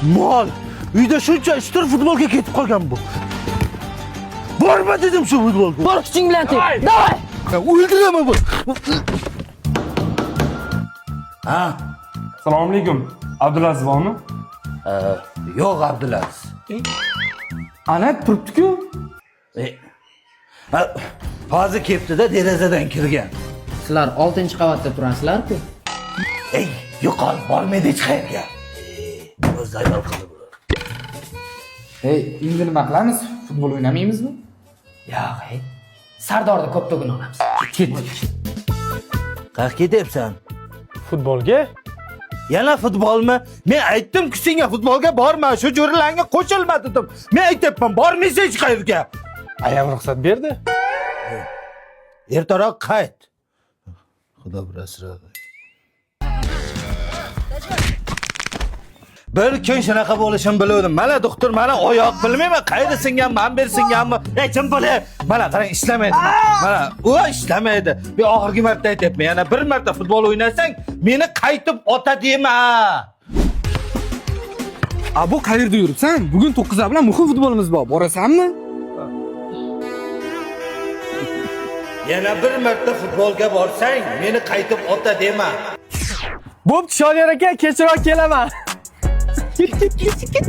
Mol. Uyda shuncha ishtir futbolga ketib qolgan bu. Borma dedim shu futbolga. Bor kuching bilan tep. Давай! O'ldiraman bu. Ha, Assalomu alaykum. Abdulaziz bormi? Yo'q Abdulaziz. Ana turibdi-ku. E, ha, hozir kelibdi-da derazadan kirgan. Sizlar 6-qavatda turasizlar-ku. Ey, yo'qol, bormaydi hech qayerga. O'zi ayol qildi bular. Ey, endi nima qilamiz? Futbol o'ynamaymizmi? Yo'q, ey. Sardorni ko'ptugini olamiz. Ketdik. Qayerga ketyapsan? Futbolga? Yana futbolmi? Men aytdim-ku senga futbolga borma, shu jo'ralarga qo'shilma dedim. Men aytyapman, bormaysan hech qayerga. Ayam ruxsat berdi. Ertaroq qayt. Xudo bir asradi. Bir kun shunaqa bo'lishini biluvdim. Mana doktor, mana oyoq bilmayman, qayerda singan, man ber singanmi? Ey, jim bo'l. Mana qarang, ishlamaydi. Mana u ishlamaydi. Bir oxirgi marta aytyapman, yana bir marta futbol o'ynasang, meni qaytib ota dema. A bu qayerda yuribsan? Bugun 9 bilan muhim futbolimiz bor. Borasanmi? Yana bir marta futbolga borsang, meni qaytib ota dema. Bo'pti, Shodiyor aka, kechroq kelaman. Ket, ket, ket, ket.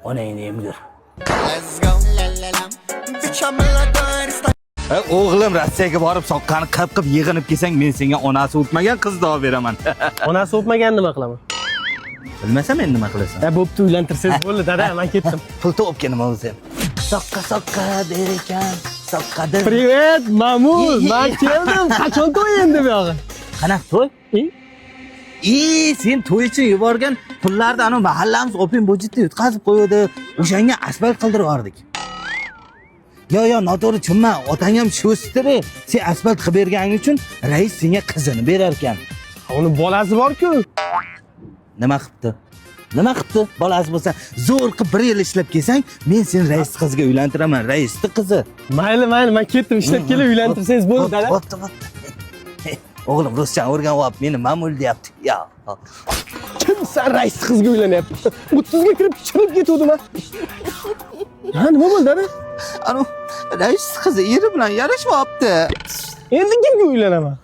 Onangni emdir. Let's go. La la la. Bitch, I'm a E, o'g'lim Rossiyaga borib soqqani qip qip yig'inib kelsang, men senga onasi o'pmagan qizni olib beraman. Onasi o'pmagan nima qilaman? Bilmasam endi nima qilasan? E bo'pti, uylantirsangiz bo'ldi, dada, men ketdim. Pul topib kelma o'zim. Soqqa soqqa der ekan, soqqadir. Привет, Mamul, men keldim. Qachon to'y endi bu yog'i? Qanaqa to'y? E, sen to'y uchun yuborgan pullarni anavi mahallamiz open budgetda yutqazib qo'ydi. O'shanga asfalt qildirib yubordik. Yo, yo, noto'g'ri tushunma. Otang ham sho'stiri. Sen asfalt qilib berganing uchun rais senga qizini berar ekan. Uni bolasi bor-ku. Nima qilibdi? Nima qilibdi? Bolasi bo'lsa, zo'r qilib bir yil ishlab kelsang, men seni rais qiziga uylantiraman, raisni qizi. Mayli, mayli, men ketdim. Ishlab kelib uylantirsangiz bo'ldi, dada. Bo'pti, bo'pti. O'g'lim ruschani o'rganib olib, meni mamul deyapti. Ya. Kim san rais qizga uylanyapti? 30 ga kirib chirib ketuvdim ha. Ha, nima bo'ldi, dada? Anu rais qizi eri bilan yarashyapti. Endi kimga uylanaman?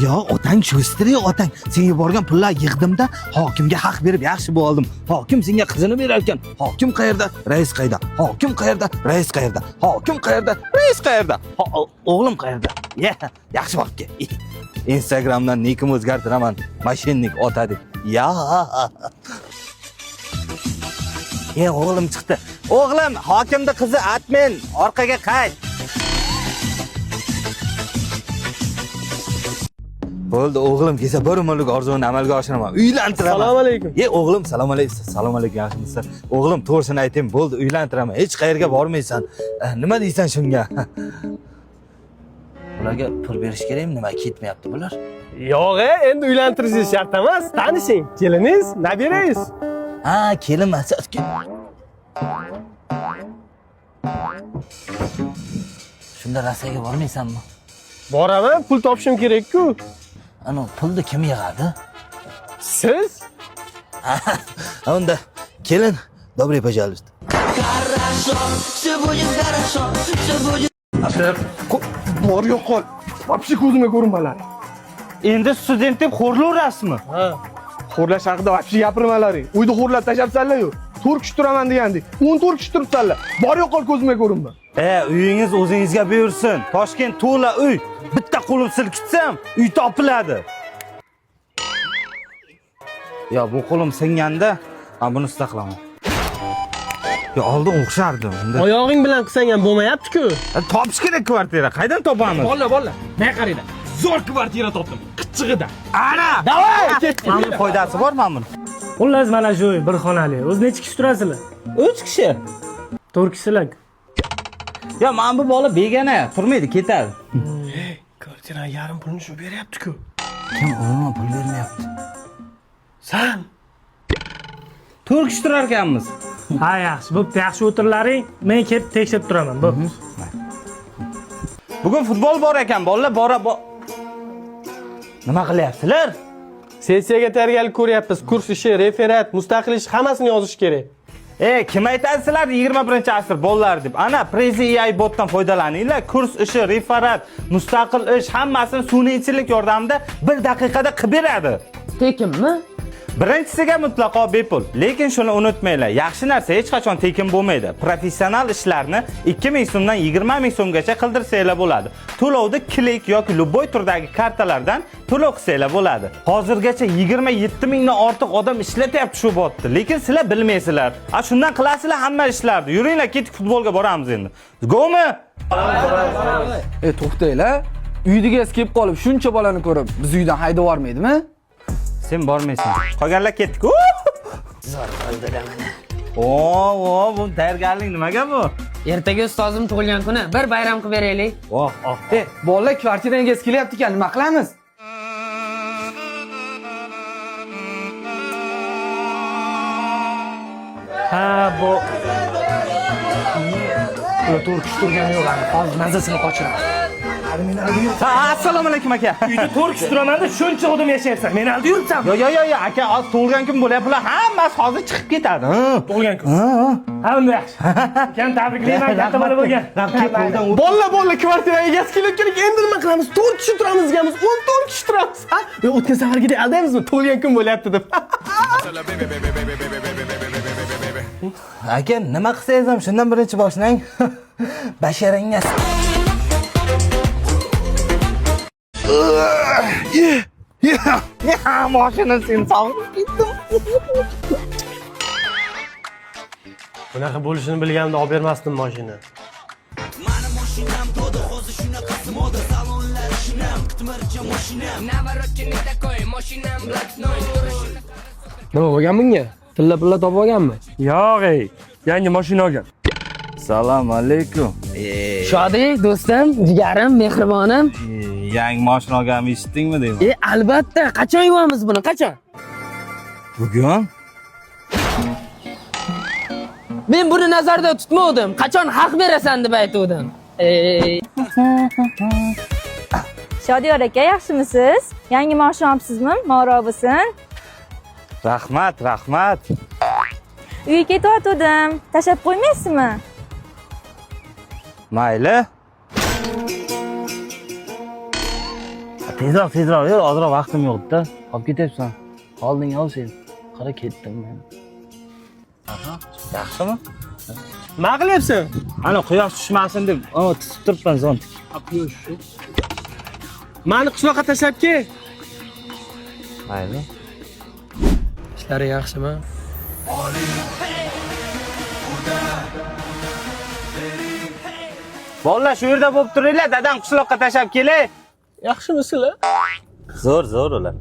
Yo, otang sho'stiri, otang. Sen yuborgan pullar yig'dimda, hokimga haq berib yaxshi bo'ldim. Hokim senga qizini berar ekan. Hokim qayerda? Rais qayerda? Hokim qayerda? Rais qayerda? Hokim qayerda? Rais qayerda? O'g'lim qayerda? Ya, yaxshi borib kel. Instagramdan nikim o'zgartiraman. Mashinnik ota deb. Ya. E, o'g'lim chiqdi. O'g'lim, hokimni qizi admin, orqaga qayt. Bo'ldi, o'g'lim kelsa bir umrlik orzumni amalga oshiraman. Uylantiraman. Assalomu alaykum. E, o'g'lim, salom alaykum. Salom alaykum, yaxshimisiz? O'g'lim, to'g'risini aytayim, bo'ldi, uylantiraman. Hech qayerga bormaysan. Nima deysan shunga? Ularga pul berish kerakmi? Nima ketmayapti bular? Yo'q, e, endi uylantirishingiz shart emas. Tanishing, keliningiz, nabirangiz. Ha, kelinmasa. Shunda Rossiyaga bormaysanmi? Boraman, pul topishim kerak-ku. Ana pulni kim yig'adi? Siz? Unda kelin, добрый пожалуйста. Bor yo'qol. Вообще ko'zimga ko'rinmalar. Endi student deb xo'rlaverasizmi? Ha. Xo'rlash haqida вообще gapirmalaring. Uyda xo'rlab tashlabsanlar-yu. 4 kishi turaman degandik. 14 kishi turibsanlar. Bor yo'qol ko'zimga ko'rinma. E, uyingiz o'zingizga buyursin. Toshkent to'la uy. Bitta qo'lim silkitsam, uy topiladi. Yo, bu qo'lim singanda, ha buni usta qilaman. Yo, oldin o'xshardi unda. Oyog'ing bilan qilsang ham bo'lmayapti-ku. Topish kerak kvartira. Qaydan topamiz? Bolalar, bolalar, menga qaranglar. Zo'r kvartira topdim. Qichig'ida. Ana! Davay, ketdik. Mana buni foydasi bor mana buni. Xullas mana shu uy bir xonali. O'zi necha kishi turasizlar? 3 kishi. 4 kishilar. Yo, mana bu bola begona, turmaydi, ketadi. Kvartira yarim pulini shu beryapti-ku. Kim umuman pul bermayapti? San. 4 kishi turar ekanmiz. Ha, yaxshi. Bo'pti, yaxshi o'tirlaring. Men kelib tekshirib turaman. Bo'pti. Bugun futbol bor ekan, bolalar bora Nima qilyapsizlar? Sessiyaga tayyorgarlik ko'ryapmiz. Kurs ishi, referat, mustaqil ish hammasini yozish kerak. Kim aytadi sizlar 21-asr bolalar deb? Ana Prezi AI botdan foydalaninglar. Kurs ishi, referat, mustaqil ish hammasini sun'iy intellekt yordamida 1 daqiqada qilib beradi. Tekinmi? Birinchisiga mutlaqo bepul. Lekin shuni unutmanglar, yaxshi narsa hech qachon tekin bo'lmaydi. Professional ishlarni 2000 so'mdan 20 000 so'mgacha qildirsanglar bo'ladi. To'lovni klik yoki любой turdagi kartalardan to'lov qilsanglar bo'ladi. Hozirgacha 27 mingdan ortiq odam ishlatyapti shu botni, lekin sizlar bilmaysizlar. A shundan qilasizlar hamma ishlarni. Yuringlar, ketdik futbolga boramiz endi. Go'mi? To'xtanglar. Uyda gaz kelib qolib, shuncha bolani ko'rib, biz uydan haydab yubormaydimi? Sen bormaysan. Qolganlar ketdik. Zo'r qoldi mana. O, bu tayyorgarlik nimaga bu? Ertaga ustozim tug'ilgan kuni, bir bayram qilib beraylik. Oh, oh. Bolalar kvartiradan gaz kelyapti ekan, nima qilamiz? Ha, bu Ular to'rt kishi turgani yo'q, ana hozir mazasini qochiraman. Ha, assalomu alaykum aka. Uyda 4 kishi turaman-da, shuncha odam yashayapsan. Meni aldab yuribsan. Yo, yo, yo, yo, aka, hozir tug'ilgan kun bo'lyapti. Bular hammasi hozir chiqib ketadi. Tug'ilgan kun. Ha, unda yaxshi. Akam tabriklayman, katta bola bo'lgan. Bolalar, bolalar, kvartiraga egasi kelayotgan ekan. Endi nima qilamiz? 4 kishi turamiz deganmiz, 14 kishi turamiz. Ha? Yo, o'tgan safargidek aldaymizmi? Tug'ilgan kun bo'lyapti deb. Aka, nima qilsangiz ham shundan birinchi boshlang. Basharangiz. Mashina sen sog'inib ketdim. Bunaqa bo'lishini bilganimda olib bermasdim mashina. Nima bo'lgan bunga? Tilla pilla topib olganmi? Yo'q, ey. Yangi mashina olgan. Assalomu alaykum. Shodi, do'stim, jigarim, mehribonim. Yangi mashina olganimni eshitdingmi deyman. Albatta, qachon yuvamiz buni? Qachon? Bugun Men buni nazarda tutmovdim. Qachon haq berasan deb aytuvdim. Shodiyor aka, yaxshimisiz? Yangi mashina olibsizmi? Moro bo'lsin. Rahmat, rahmat. Uyga ketayotgandim. Tashlab qo'ymaysizmi? Mayli. Tezroq, tezroq yur, ozroq vaqtim yo'q-da. Olib ketyapsan. Olding ol sen. Qara ketdim men. Yaxshimi? Nima qilyapsan? Ana quyosh tushmasin deb, tutib turibman zontik. Mani qishloqqa tashlab kel. Mayli. Ishlari yaxshimi? Bolalar shu yerda bo'lib turinglar, dadam qishloqqa tashlab kelay. Yaxshimisizlar? Zo'r, zo'r ular.